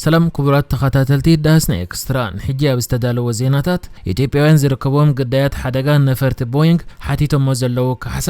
ሰላም ክቡራት ተኸታተልቲ ዳህስና ኤክስትራ፣ ንሕጂ ኣብ ዝተዳለወ ዜናታት፣ ኢትዮጵያውያን ዝርከብዎም ግዳያት ሓደጋ ነፈርቲ ቦይንግ ሓቲቶሞ ዘለዉ ካሕሳ፣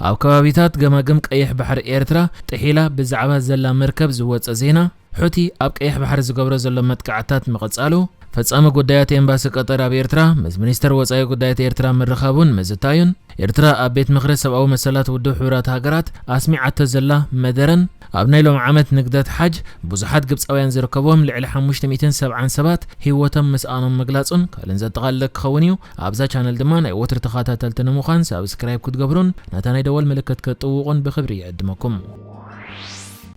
ኣብ ከባቢታት ገማግም ቀይሕ ባሕሪ ኤርትራ ጥሒላ ብዛዕባ ዘላ መርከብ ዝወጸ ዜና፣ ሑቲ ኣብ ቀይሕ ባሕሪ ዝገብሮ ዘሎ መጥቃዕታት ምቕጻሉ፣ ፈጻሚ ጉዳያት ኤምባሲ ቀጠር ኣብ ኤርትራ ምስ ሚኒስተር ወጻኢ ጉዳያት ኤርትራ ምርኻቡን ምዝታዩን፣ ኤርትራ ኣብ ቤት ምኽሪ ሰብኣዊ መሰላት ውድብ ሕቡራት ሃገራት ኣስሚዓቶ ዘላ መደረን፣ ኣብ ናይ ሎም ዓመት ንግደት ሓጅ ብዙሓት ግብጻውያን ዝርከብዎም ልዕሊ ሓሙሽተ ሚእትን ሰብዓን ሰባት ህይወቶም ምስኣኖም ምግላጹን ካልእን ዘጠቓልለ ክኸውን እዩ። ኣብዛ ቻነል ድማ ናይ ወትሪ ተኸታተልቲ ንምዃን ሳብስክራይብ ክትገብሩን ነታ ናይ ደወል ምልክት ክትጥውቑን ብኽብሪ ይዕድመኩም።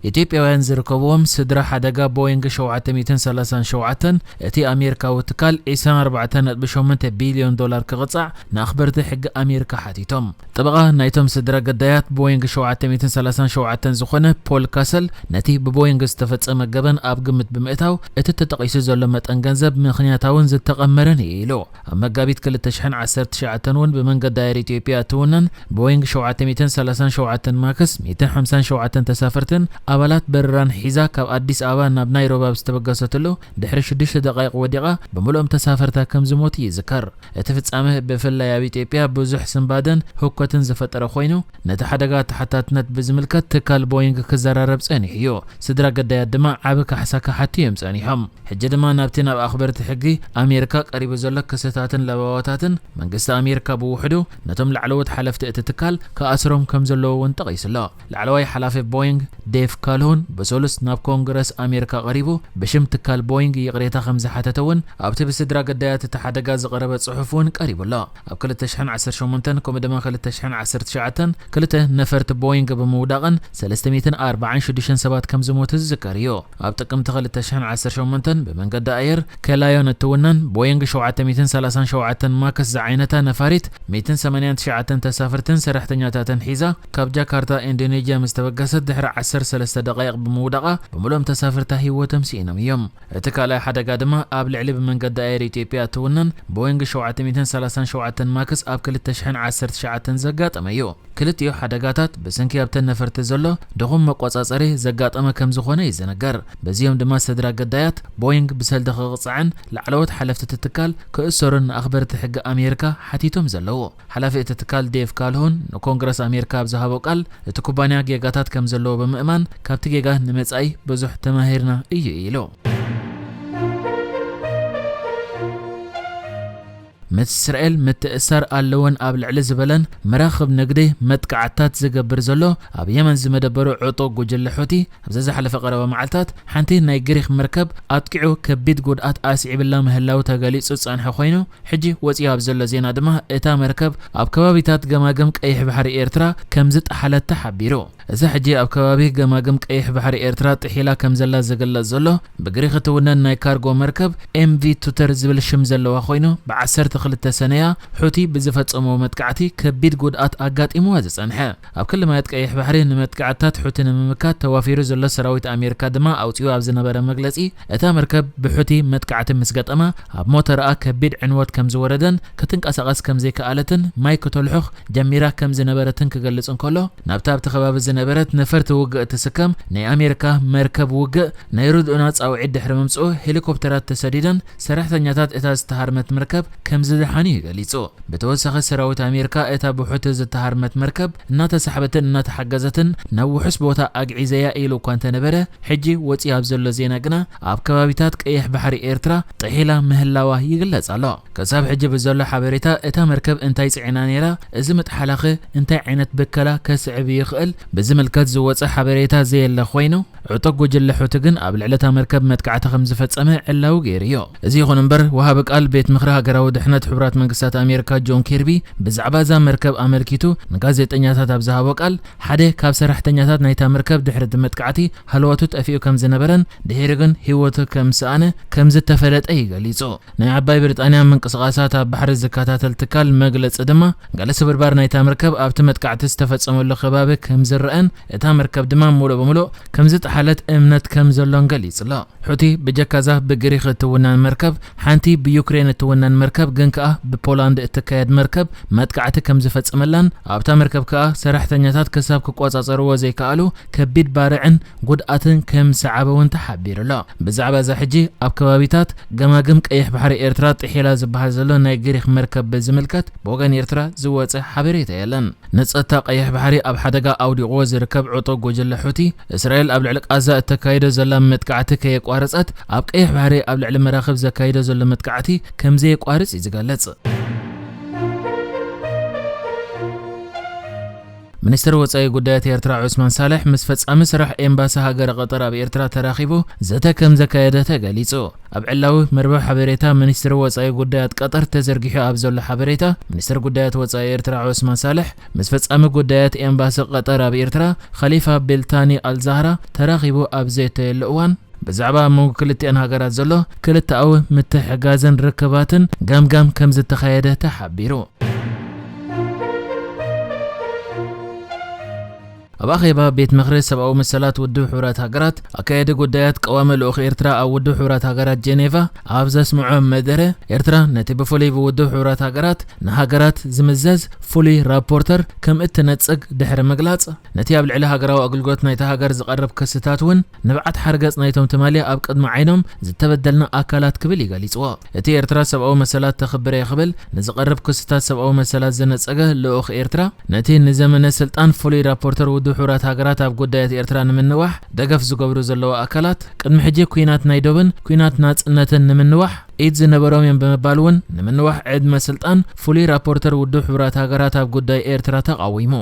ኢትዮጵያውያን ዝርከብዎም ስድራ ሓደጋ ቦይንግ ሸውዓተ ሚእትን ሰላሳን ሸውዓተን፣ እቲ ኣሜሪካዊ ትካል ዕስራን ኣርባዕተን ነጥቢ ሸሞንተ ቢልዮን ዶላር ክቕጻዕ ንኣኽበርቲ ሕጊ ኣሜሪካ ሓቲቶም። ጠበቓ ናይቶም ስድራ ገዳያት ቦይንግ ሸውዓተ ሚእትን ሰላሳን ሸውዓተን ዝኾነ ፖል ካሰል፣ ነቲ ብቦይንግ ዝተፈጸመ ገበን ኣብ ግምት ብምእታው፣ እቲ ተጠቒሱ ዘሎ መጠን ገንዘብ ምኽንያታውን ዝተቐመረን እዩ ኢሉ። ኣብ መጋቢት ክልተ ሽሕን ዓሰርተ ትሽዓተን እውን ብመንገዲ ኣየር ኢትዮጵያ እትውነን ቦይንግ ሸውዓተ ሚእትን ሰላሳን ሸውዓተን ማክስ ሚእትን ሓምሳን ሸውዓተን ተሳፈርትን ኣባላት በረራን ሒዛ ካብ ኣዲስ ኣበባ ናብ ናይሮቢ ኣብ ዝተበገሰትሉ፣ ድሕሪ ሽዱሽተ ደቃይቕ ወዲቓ ብምሉኦም ተሳፈርታ ከም ዝሞቱ ይዝከር። እቲ ፍጻመ ብፍላይ ኣብ ኢትዮጵያ ብዙሕ ስንባደን ህኮትን ዝፈጠረ ኮይኑ፣ ነቲ ሓደጋ ተሓታትነት ብዝምልከት ትካል ቦይንግ ክዘራረብ ጸኒሑ እዩ። ስድራ ገዳያት ድማ ዓቢ ካሕሳ ክሓቱ እዮም ጸኒሖም። ሕጂ ድማ ናብቲ ናብ ኣኽበርቲ ሕጊ ኣሜሪካ ቀሪቡ ዘሎ ክስታትን ለበዋታትን፣ መንግስቲ ኣሜሪካ ብውሕዱ ነቶም ላዕለዎት ሓለፍቲ እቲ ትካል ክኣስሮም ከም ዘለዎ እውን ጠቒሱ ኣሎ። ላዕለዋይ ሓላፊ ቦይንግ ዴቭ ካልሆን ብሰሉስ ናብ ኮንግረስ ኣሜሪካ ቀሪቡ ብሽም ትካል ቦይንግ ይቕሬታ ከም ዝሓተተ እውን ኣብቲ ብስድራ ገዳያት እቲ ሓደጋ ዝቐረበ ጽሑፍ እውን ቀሪቡ ኣሎ። ኣብ ክልተ ሽሕን ዓሰርተ ሸሞንተን ከምኡ ድማ ክልተ ሽሕን ዓሰርተ ትሽዓተን ክልተ ነፈርቲ ቦይንግ ብምውዳቕን ሰለስተ ሚእትን ኣርባዓን ሽዱሽተን ሰባት ከም ዝሞቱ ዝዝከር እዩ። ኣብ ጥቅምቲ ክልተ ሽሕን ዓሰርተ ሸሞንተን ብመንገዲ ኣየር ከላዮን እትውነን ቦይንግ ሸውዓተ ሚእትን ሰላሳን ሸውዓተን ማክስ ዝዓይነታ ነፋሪት ሚእትን ሰማንያን ትሽዓተን ተሳፈርትን ሰራሕተኛታትን ሒዛ ካብ ጃካርታ ኢንዶኔዥያ ምስ ተበገሰት ድሕሪ ዓሰርተ ሰለስተ ደቃይቕ ብምውዳቓ ብምሉኦም ተሳፈርታ ህይወቶም ስኢኖም እዮም። እቲ ካልኣይ ሓደጋ ድማ ኣብ ልዕሊ ብመንገዲ ኣየር ኢትዮጵያ እትውነን ቦይንግ ሸውዓተ ሚእትን ሰላሳን ሸውዓተን ማክስ ኣብ ክልተ ሽሕን ዓሰርተ ትሽዓተን ዘጋጠመ እዩ። ክልቲኡ ሓደጋታት ብሰንኪ ኣብተን ነፈርቲ ዘሎ ድኹም መቆጻጸሪ ዘጋጠመ ከም ዝኾነ እዩ ዝንገር። በዚኦም ድማ ስድራ ገዳያት ቦይንግ ብሰልዲ ክቕጻዕን ላዕለዎት ሓለፍቲ እቲ ትካል ክእሰሩን ንኣኽበርቲ ሕጊ ኣሜሪካ ሓቲቶም ዘለዉ። ሓላፊ እቲ ትካል ዴቭ ካልሆን ንኮንግረስ ኣሜሪካ ኣብ ዝሃቦ ቃል፣ እቲ ኩባንያ ጌጋታት ከም ዘለዎ ብምእማን፣ ካብቲ ጌጋ ንመጻኢ ብዙሕ ተማሂርና እዩ ኢሉ። ምስ እስራኤል ምትእስሳር ኣለወን ኣብ ልዕሊ ዝበለን መራኽብ ንግዲ መጥቃዕትታት ዝገብር ዘሎ ኣብ የመን ዝመደበሩ ዕጡቕ ጉጅለ ሑቲ፣ ኣብዚ ዝሓለፈ ቀረባ መዓልታት ሓንቲ ናይ ግሪኽ መርከብ ኣጥቂዑ ከቢድ ጉድኣት ኣስዒብላ ምህላው ተገሊጹ ዝጸንሐ ኮይኑ፣ ሕጂ ወጺኡ ኣብ ዘሎ ዜና ድማ እታ መርከብ ኣብ ከባቢታት ገማግም ቀይሕ ባሕሪ ኤርትራ ከም ዝጠሓለት ተሓቢሩ። እዛ ሕጂ ኣብ ከባቢ ገማግም ቀይሕ ባሕሪ ኤርትራ ጥሒላ ከም ዘላ ዝግለጽ ዘሎ ብግሪኽ እትውነን ናይ ካርጎ መርከብ ኤምቪ ቱተር ዝብል ሽም ዘለዋ ኮይኑ፣ ብዓሰርተ ክልተ ሰነያ ሑቲ ብዝፈጸሞ መጥቃዕቲ ከቢድ ጉድኣት ኣጋጢምዋ ዝጸንሐ። ኣብ ክሊ ማያት ቀይሕ ባሕሪ ንመጥቃዕትታት ሑቲ ንምምካት ተዋፊሩ ዘሎ ሰራዊት ኣሜሪካ ድማ ኣውጺኡ ኣብ ዝነበረ መግለጺ፣ እታ መርከብ ብሑቲ መጥቃዕቲ ምስ ገጠማ ኣብ ሞተርኣ ከቢድ ዕንወት ከም ዝወረደን ክትንቀሳቐስ ከም ዘይከኣለትን ማይ ክተልሑኽ ጀሚራ ከም ዝነበረትን ክገልጽ እንከሎ፣ ናብታ ኣብቲ ከባቢ ዝነበረት ነፈርቲ ውግእ እትስከም ናይ ኣሜሪካ መርከብ ውግእ ናይ ርድኡና ጻውዒት ድሕሪ ምምጽኡ፣ ሄሊኮፕተራት ተሰዲደን ሰራሕተኛታት እታ ዝተሃርመት መርከብ ከም ዝደሓኑ እዩ ገሊጹ። ብተወሳኺ ሰራዊት ኣሜሪካ እታ ብሑቲ ዝተሃርመት መርከብ እናተሳሕበትን እናተሓገዘትን ናብ ውሑስ ቦታ ኣግዒዘያ ኢሉ እኳ እንተነበረ፣ ሕጂ ወጺኡ ኣብ ዘሎ ዜና ግና ኣብ ከባቢታት ቀይሕ ባሕሪ ኤርትራ ጥሒላ ምህላዋ ይግለጽ ኣሎ። ክሳብ ሕጂ ብዘሎ ሓበሬታ እታ መርከብ እንታይ ጽዒና ነይራ፣ እዚ ምጥሓላኸ እንታይ ዓይነት ብከላ ከስዕብ ይኽእል ብዝምልከት ዝወጸ ሓበሬታ ዘየለ ኮይኑ፣ ዕጡቕ ጉጅለ ሑቲ ግን ኣብ ልዕሊ እታ መርከብ መጥቃዕቲ ከም ዝፈጸመ ዕላዊ ገይሩ እዩ። እዚ ይኹን እምበር፣ ወሃቢ ቃል ቤት ምኽሪ ሃገራዊ ድሕነት ሕቡራት መንግስታት ኣሜሪካ ጆን ኬርቢ ብዛዕባ እዛ መርከብ ኣመልኪቱ ንጋዜጠኛታት ኣብ ዝሃቦ ቃል፣ ሓደ ካብ ሰራሕተኛታት ናይታ መርከብ ድሕሪ እቲ መጥቃዕቲ ሃለዋቱ ጠፊኡ ከም ዝነበረን ድሒሩ ግን ህይወቱ ከም ዝሰኣነ ከም ዝተፈለጠ እዩ ገሊጹ። ናይ ዓባይ ብሪጣንያ ምንቅስቓሳት ኣብ ባሕሪ ዝከታተል ትካል መግለጺ ድማ፣ ገለ ስብርባር ናይታ መርከብ ኣብቲ መጥቃዕቲ ዝተፈጸመሉ ከባቢ ከም ዝረአን፣ እታ መርከብ ድማ ምሉእ ብምሉእ ከም ዝጠሓለት ማለት እምነት ከም ዘሎን ገሊጹ ኣሎ። ሑቲ ብጀካዛ ብግሪኽ እትውነን መርከብ፣ ሓንቲ ብዩክሬን እትውነን መርከብ ግን ከኣ ብፖላንድ እትካየድ መርከብ መጥቃዕቲ ከም ዝፈጸመላን ኣብታ መርከብ ከኣ ሰራሕተኛታት ክሳብ ክቆጻጸርዎ ዘይከኣሉ ከቢድ ባርዕን ጉድኣትን ከም ዝሰዓበ እውን ተሓቢሩ ኣሎ። ብዛዕባ እዛ ሕጂ ኣብ ከባቢታት ገማግም ቀይሕ ባሕሪ ኤርትራ ጥሒላ ዝበሃል ዘሎ ናይ ግሪኽ መርከብ ብዝምልከት ብወገን ኤርትራ ዝወጸ ሓበሬታ የለን። ንጸጥታ ቀይሕ ባሕሪ ኣብ ሓደጋ ኣውዲቕዎ ዝርከብ ዕጡቕ ጉጅለ ሑቲ፣ እስራኤል ኣብ ልዕሊ ቃዛ እተካይዶ ዘላ መጥቃዕቲ ከየቋረጸት፣ ኣብ ቀይሕ ባሕሪ ኣብ ልዕሊ መራኽብ ዘካይዶ ዘሎ መጥቃዕቲ ከም ዘየቋርጽ እዩ ዝገልጽ። ሚኒስትር ወጻኢ ጉዳያት ኤርትራ ዑስማን ሳልሕ ምስ ፈጻሚ ስራሕ ኤምባሲ ሃገረ ቀጠር ኣብ ኤርትራ ተራኺቡ ዘተ ከም ዘካየደ ተገሊጹ። ኣብ ዕላዊ መርበብ ሓበሬታ ሚኒስትሪ ወጻኢ ጉዳያት ቀጠር ተዘርጊሑ ኣብ ዘሎ ሓበሬታ፣ ሚኒስትር ጉዳያት ወጻኢ ኤርትራ ዑስማን ሳልሕ ምስ ፈጻሚ ጉዳያት ኤምባሲ ቀጠር ኣብ ኤርትራ ኸሊፋ ቤልታኒ ኣልዛህራ ተራኺቡ ኣብ ዘተየሉ እዋን፣ ብዛዕባ ኣብ መንጎ ክልቲኣን ሃገራት ዘሎ ክልተኣዊ ምትሕግጋዝን ርክባትን ገምጋም ከም ዝተኻየደ ተሓቢሩ። ኣብ ኣኼባ ቤት ምኽሪ ሰብኣዊ መሰላት ውድብ ሕቡራት ሃገራት ኣካያዲ ጉዳያት ቀዋሚ ልኡኽ ኤርትራ ኣብ ውድብ ሕቡራት ሃገራት ጀኔቫ ኣብ ዘስምዖ መደረ፣ ኤርትራ ነቲ ብፍሉይ ብውድብ ሕቡራት ሃገራት ንሃገራት ዝምዘዝ ፍሉይ ራፖርተር ከም እትነጽግ ድሕሪ ምግላጽ፣ ነቲ ኣብ ልዕሊ ሃገራዊ ኣገልግሎት ናይታ ሃገር ዝቐርብ ክስታት እውን ንብዓት ሓርገጽ ናይቶም ትማሊ ኣብ ቅድሚ ዓይኖም ዝተበደልና ኣካላት ክብል እዩ ገሊጽዎ። እቲ ኤርትራ ሰብኣዊ መሰላት ተኽብር እየ ክብል ንዝቐርብ ክስታት ሰብኣዊ መሰላት ዝነጸገ ልኡኽ ኤርትራ፣ ነቲ ንዘመነ ስልጣን ፍሉይ ራፖርተር ውድብ ሕቡራት ሃገራት ኣብ ጉዳያት ኤርትራ ንምንዋሕ ደገፍ ዝገብሩ ዘለዉ ኣካላት፣ ቅድሚ ሕጂ ኲናት ናይ ዶብን ኲናት ናጽነትን ንምንዋሕ ኢድ ዝነበሮም እዮም ብምባል እውን ንምንዋሕ ዕድመ ስልጣን ፍሉይ ራፖርተር ውድብ ሕቡራት ሃገራት ኣብ ጉዳይ ኤርትራ ተቓዊሙ።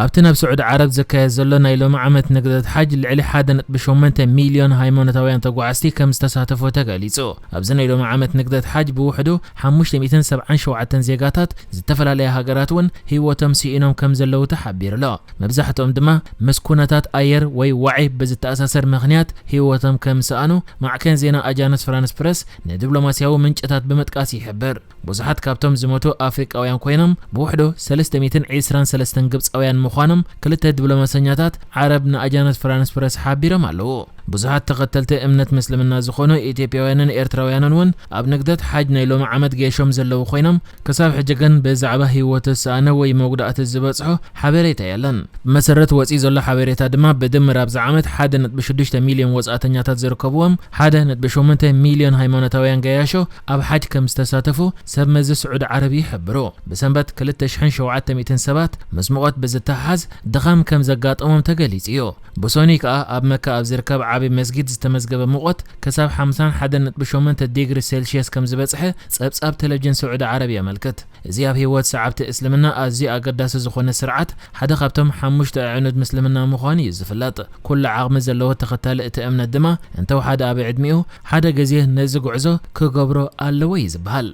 ኣብቲ ናብ ስዑዲ ዓረብ ዝካየድ ዘሎ ናይ ሎሚ ዓመት ንግደት ሓጅ ልዕሊ ሓደ ነጥቢ ሸሞንተ ሚልዮን ሃይማኖታውያን ተጓዓዝቲ ከም ዝተሳተፉ ተገሊጹ። ኣብዚ ናይ ሎሚ ዓመት ንግደት ሓጅ ብውሕዱ ሓሙሽተ ሚእትን ሰብዓን ሸውዓተን ዜጋታት ዝተፈላለያ ሃገራት እውን ህይወቶም ስኢኖም ከም ዘለዉ ተሓቢሩ ኣሎ። መብዛሕትኦም ድማ ምስ ኩነታት ኣየር ወይ ዋዒ ብዝተኣሳሰር ምኽንያት ህይወቶም ከም ዝሰኣኑ ማዕከን ዜና ኣጃንስ ፍራንስ ፕረስ ንዲፕሎማስያዊ ምንጭታት ብምጥቃስ ይሕብር። ብዙሓት ካብቶም ዝሞቱ ኣፍሪቃውያን ኮይኖም፣ ብውሕዱ ሰለስተ ሚእትን ዕስራን ሰለስተን ግብጻውያን ምዃኖም ክልተ ዲፕሎማሰኛታት ዓረብ ንኣጃንስ ፍራንስ ፕረስ ሓቢሮም ኣለዉ። ብዙሓት ተኸተልቲ እምነት ምስልምና ዝኾኑ ኢትዮጵያውያንን ኤርትራውያንን እውን ኣብ ንግደት ሓጅ ናይ ሎሚ ዓመት ገይሾም ዘለዉ ኮይኖም፣ ክሳብ ሕጂ ግን ብዛዕባ ህይወቱ ዝሰኣነ ወይ መጉዳእቲ ዝበጽሖ ሓበሬታ የለን። ብመሰረት ወጺኡ ዘሎ ሓበሬታ ድማ፣ ብድምር ኣብዚ ዓመት ሓደ ነጥቢ ሽዱሽተ ሚልዮን ወጻእተኛታት ዝርከብዎም ሓደ ነጥቢ ሸሞንተ ሚልዮን ሃይማኖታውያን ገያሾ ኣብ ሓጅ ከም ዝተሳተፉ ሰብ መዚ ስዑዲ ዓረብ ይሕብሩ። ብሰንበት ክልተ ሽሕን ሸውዓተ ሚእትን ሰባት ምስ ሙቐት ብዝተሓሓዝ ድኻም ከም ዘጋጠሞም ተገሊጹ እዩ። ብሰኑይ ከኣ ኣብ መካ ኣብ ዝርከብ ዓቢ መስጊድ ዝተመዝገበ ሙቐት ክሳብ ሓምሳን ሓደን ነጥቢ ሸሞንተ ዲግሪ ሴልሽየስ ከም ዝበጽሐ ጸብጻብ ቴሌቪዥን ስዑዲ ዓረብ የመልክት። እዚ ኣብ ህይወት ሰዓብቲ እስልምና ኣዝዩ ኣገዳሲ ዝኾነ ስርዓት ሓደ ካብቶም ሓሙሽተ ኣዕኑድ ምስልምና ምዃኑ እዩ ዝፍለጥ። ኩሉ ዓቕሚ ዘለዎ ተኸታሊ እቲ እምነት ድማ እንተወሓደ ኣብ ዕድሚኡ ሓደ ግዜ ነዚ ጉዕዞ ክገብሮ ኣለዎ እዩ ዝበሃል።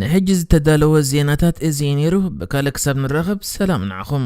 ንሕጂ ዝተዳለወ ዜናታት እዚ እዩ ነይሩ። ብካልእ ክሳብ ንራኸብ ሰላም ንዓኹም።